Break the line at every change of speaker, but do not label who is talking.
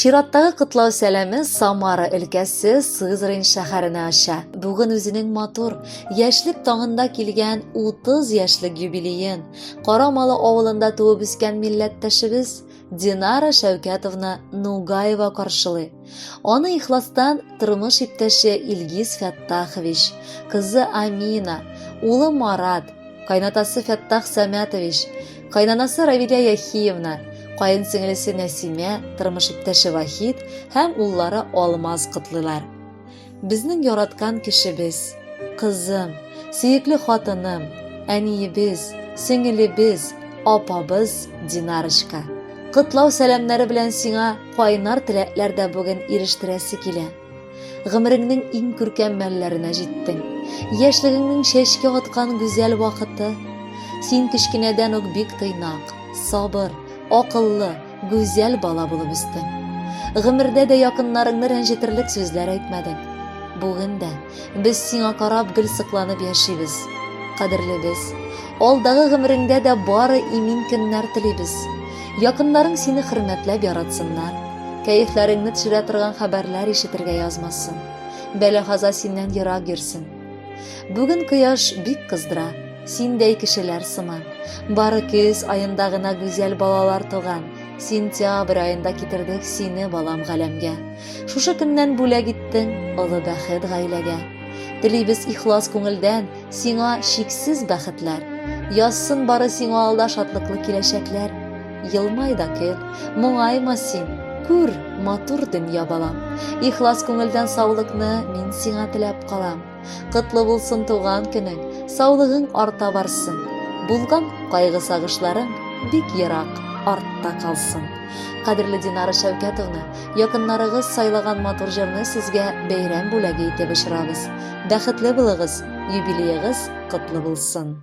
Чираттагы котлау сәламе Самара өлкәсе Сызрань шәһәренә оча. Бүген үзенең матур, яшьлек таңында килгән 30 яшьлек юбилеен Карамалы авылында туып үскән милләттәшебез Динара Шәүкәтовна Нугаева каршылый. Аны ихластан тормыш иптәше Илгиз Фәттахович, кызы Амина, улы Марат, кайнатасы Фәттах Сәмәтович, кайнанасы Равилә Яхиевна, каен сеңлесе Нәсимә, тормыш иптәше Вахит һәм уллары Алмаз котлыйлар. Безнең яраткан кешебез, кызым, сөекле хатыным, әниебез, сеңелебез, апабыз Динарочка. Котлау сәламнәре белән сиңа кайнар теләкләр дә бүген ирештерәсе килә. Гомереңнең иң күркәм мәлләренә җиттең. Яшьлегеңнең чәчкә аткан гүзәл вакыты. Син кечкенәдән үк бик тыйнак, сабыр, акыллы, гүзәл бала булып үстең. Гомердә дә якыннарыңны рәнҗетерлек сүзләр әйтмәдең. Бүген дә без сиңа карап гел сокланып яшибез. Кадерлебез, алдагы гомереңдә дә бары имин көннәр телибез. Якыннарың сине хөрмәтләп яратсыннар. Кәефләреңне төшерә торган хәбәрләр ишетергә язмасын. Бәла-каза синнән ерак йөрсен. Бүген кояш бик кыздыра, синдәй кешеләр сыман. Бары көз аенда гына гүзәл балалар туган. Сентябрь аенда китердек сине, балам, галәмгә. Шушы көннән бүләк иттең олы бәхет гаиләгә. Телибез ихлас күңелдән сиңа чиксез бәхетләр. Язсын бары сиңа алда шатлыклы киләчәкләр. Елмай да көл, моңайма син, күр, матур дөнья, балам. Ихлас күңелдән саулыкны мин сиңа теләп калам. Котлы булсын туган көнең, саулыгың арта барсын. Булган кайгы-сагышларың бик ерак, артта калсын. Кадерле Динара Шәүкәтовна, якыннарыгыз сайлаган матур җырны сезгә бәйрәм бүләге итеп очырабыз. Бәхетле булыгыз, юбилеегыз котлы булсын!